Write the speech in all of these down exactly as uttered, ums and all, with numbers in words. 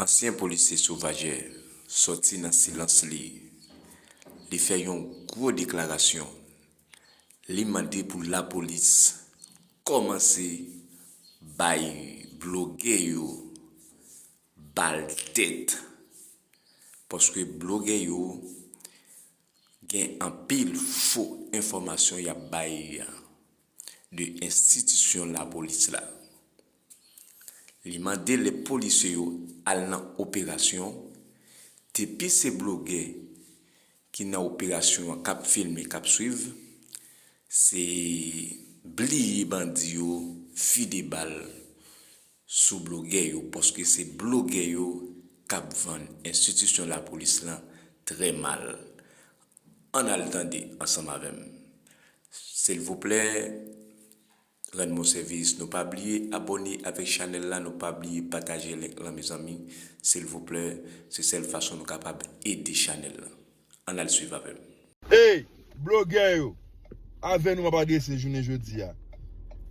Ansyen polisye Sauvager sòti nan silans li. Li fè yon gwo deklarasyon. Li mande pou lapolis kòmanse bay blogè yo bal tèt. Paske blogè yo gen anpil fo enfòmasyon y ap bay de enstitisyon lapolis la. Li mande lè polisye yo al nan operasyon, depi se blogè ki nan operasyon an k ap filme, k ap swiv, se bliye bandi yo vide bal sou blogè yo, paske se blogè yo k ap vann enstitisyon lapolis lan trè mal. Ann al tande ansanm avè m. Silvouplè, rann mwen sèvis. Nou pa bliye abòne avèk chanèl la, nou pa bliye pataje link lan, mezanmi. Silvouplè, se sèl fason nou kapab ede chanèl la. Ann al swiv avè m. Ey, blogè yo, avè nou m ap adrese jounen jodi a.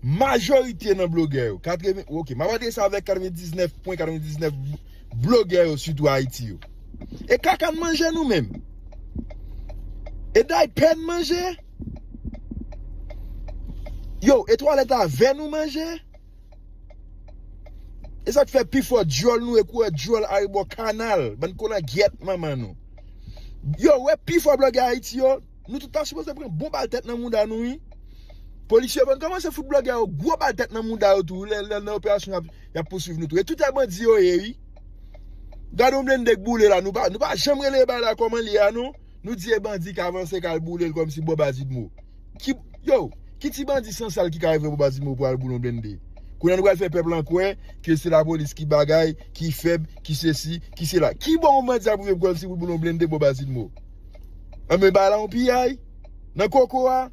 Majorite nan blogè yo, katreven, ok, m ap adrese avèk katrevendiznèf pwen katrevendiznèf blogè yo, sitou Ayiti yo. E kaka n manje nou menm? E daypè n manje? Yo, e twalèt avè nou manje? E sa k fè pifò dyòl nou e kouri dyòl arebò kanal, bann kolangyèt manman nou. Yo, wè pifò blogè Ayiti yo, nou tout ta sipoze pran bon bal tèt nan mouda nou, wi. Polisye yo konn kòmanse fout blogè yo gwo bal tèt nan mouda yo tou, lè, lè nan operasyon y ap, y ap pouswiv nou tou. E tout e bandi yo ye, wi. Gade yon blende k boule la, nou pa, nou pa janm rele bagay la kòman l ye a, non. Nou di e bandi k avanse k al boule l kòmsi bò Bazidmo. Ki, yo, ki ti bandi sansal ki ka rive bò Bazidmo pou al boule yon blende? Kounye a nou pral fè pèp lan kwè ke se lapolis ki bagay, ki fèb, ki sesi, ki sela. Ki bò yon bandi ap rive kòmsi pou boule yon blende bò Bazidmo? Anben bagay la yon piyay. Nan koko a,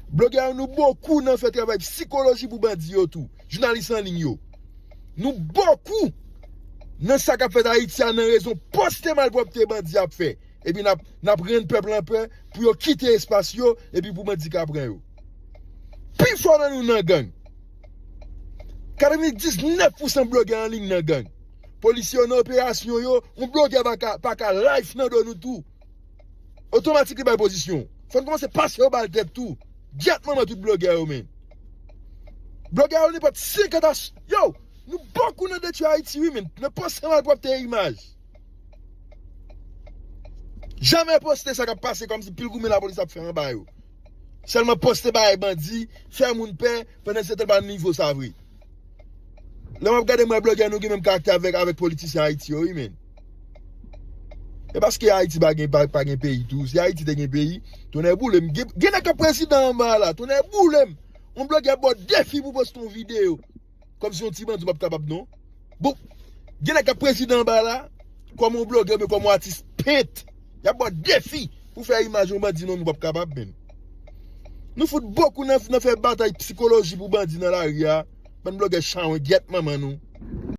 blogè yo nou bokou nan fè travay psikoloji pou bandi yo tou. Jounalis an liy yo. Nou bokou nan sa k ap fèt Ayiti a nan rezon poste malpwòpte bandi ap fè. Epi n ap, n ap rann pèp lan pè pou yo kite espas yo epi pou bandi ka pran yo. Pifò nan nou nan gang. Katrevendiznèf pousan blogè an liy nan gang. Polisye yo nan operasyon yo, yon blogè pa ka, pa ka live nan do nou tou. Otomatik li bay pozisyon. Fò n kòmanse pase yo bal tèt tou. Gyèt manman tout blogè yo, men. Blogè yo nenpòt senkant as-, yo, nou bokou nan detwi Ayiti, wi, men. Nan poste malpwòpte imaj. Jamè poste sa k ap pase kòmsi pil goumen lapolis ap fè anba yo. Sèlman poste bagay bandi, fè moun pè, pandan se tan pa nivo sa vre. Lè m ap gade m wè blogè nou gen menm karaktè avèk, avèk politisyen Ayiti yo, wi, men. E paske Ayiti pa gen, pa, pa gen peyi tou. Si Ayiti te gen peyi, tonnè boule m. Gen, gen nèg k ap prezidan anba la, tonnè boule m. Yon blogè ba w defi pou poste yon videyo. Kòmsi yon ti bandi w p ap kapab, non. Bon, gen nèg k ap prezidan anba la, kòm yon blogè oubyen kòm yon atis pent. Y ap ba w defi pou fè imaj yon bandi, non, nou p ap kapab, menm. Nou fout bokou nan, nan fè batay psikoloji pou bandi nan lari a. Bann blogè chawengyèt manman nou.